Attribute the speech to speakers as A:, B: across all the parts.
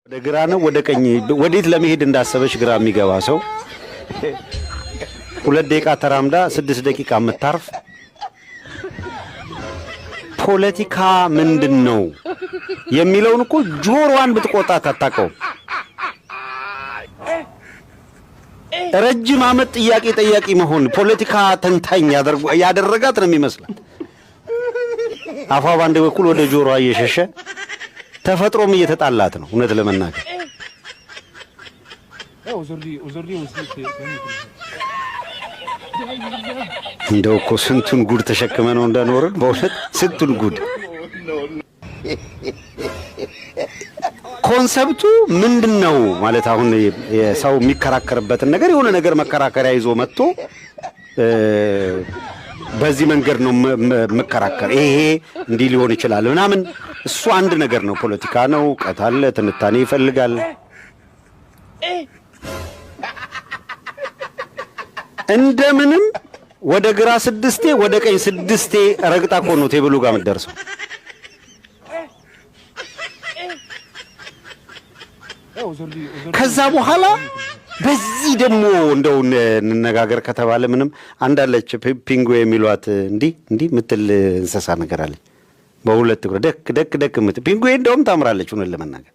A: ወደ ግራ ነው ወደ ቀኝ፣ ወዴት ለመሄድ እንዳሰበች ግራ የሚገባ ሰው፣ 2 ደቂቃ ተራምዳ 6 ደቂቃ የምታርፍ፣ ፖለቲካ ምንድን ነው የሚለውን እኮ ጆሮዋን ብትቆጣት አታውቀውም። ረጅም ዓመት ጥያቄ ጠያቂ መሆን ፖለቲካ ተንታኝ ያደረጋት ነው የሚመስላት። አፏ በአንድ በኩል ወደ ጆሮዋ እየሸሸ ተፈጥሮም እየተጣላት ነው። እውነት ለመናገር እንደው እኮ ስንቱን ጉድ ተሸክመ ነው እንደኖርን። በእውነት ስንቱን ጉድ። Concept ኡ ምንድን ነው ማለት አሁን ሰው የሚከራከርበትን ነገር የሆነ ነገር መከራከሪያ ይዞ መጥቶ በዚህ መንገድ ነው የምከራከር፣ ይሄ እንዲህ ሊሆን ይችላል ምናምን፣ እሱ አንድ ነገር ነው። ፖለቲካ ነው፣ እውቀት አለ፣ ትንታኔ ይፈልጋል። እንደምንም ወደ ግራ ስድስቴ ወደ ቀኝ ስድስቴ ረግጣ እኮ ነው table ኡ ጋር የምትደርሰው። ከዛ በኋላ በዚህ ደግሞ እንደው እንነጋገር ከተባለ ምንም አንዳለች ፒንጎ የሚሏት እንዲህ እንዲህ ምትል እንስሳ ነገር አለች። በሁለት እግሯ ደክ ደክ ደክ ምትል ፒንጎ እንደውም ታምራለች እውነት ለመናገር።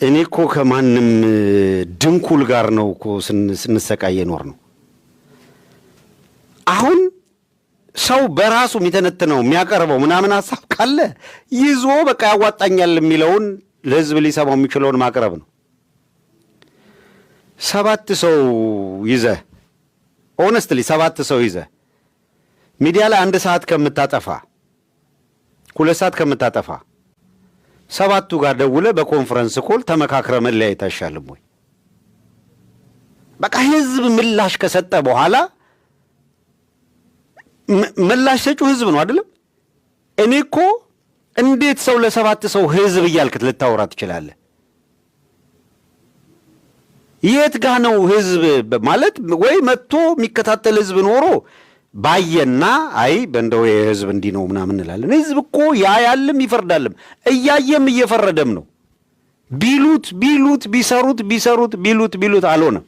A: እኔ እኮ ከማንም ድንኩል ጋር ነው እኮ ስንሰቃይ የኖር ነው። አሁን ሰው በራሱ የሚተነትነው የሚያቀርበው ምናምን ሀሳብ ካለ ይዞ በቃ ያዋጣኛል የሚለውን ለህዝብ ሊሰማው የሚችለውን ማቅረብ ነው። ሰባት ሰው ይዘህ፣ honestly ሰባት ሰው ይዘህ ሚዲያ ላይ አንድ ሰዓት ከምታጠፋ፣ 2 ሰዓት ከምታጠፋ ሰባቱ ጋር ደውለህ በ conference call ተመካክረህ መለያየት አይሻልም ወይ? በቃ ህዝብ ምላሽ ከሰጠ በኋላ ምላሽ ሰጪው ህዝብ ነው አይደለም? እኔ እኮ እንዴት ሰው ለሰባት ሰው ህዝብ እያልክ ልታወራ ትችላለህ? የት ጋ ነው ህዝብ ማለት? ወይ መጥቶ የሚከታተል ህዝብ ኖሮ ባየና አይ በእንደው የህዝብ እንዲህ ነው ምናምን እንላለን። ህዝብ እኮ ያያልም ይፈርዳልም፣ እያየም እየፈረደም ነው። ቢሉት ቢሉት ቢሰሩት ቢሰሩት ቢሉት ቢሉት አልሆነም።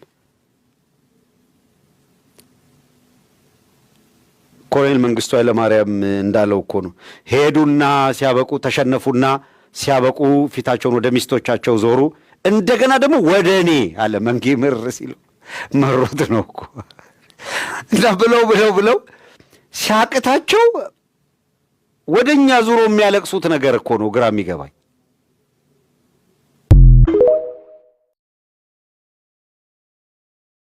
A: ኮሎኔል መንግስቱ ኃይለማርያም እንዳለው እኮ ነው። ሄዱና ሲያበቁ ተሸነፉና ሲያበቁ ፊታቸውን ወደ ሚስቶቻቸው ዞሩ። እንደገና ደግሞ ወደ እኔ አለ መንጌ ምር ሲሉ መሮት ነው እኮ። እና ብለው ብለው ብለው ሲያቅታቸው ወደ እኛ ዙሮ የሚያለቅሱት ነገር እኮ ነው ግራ የሚገባኝ።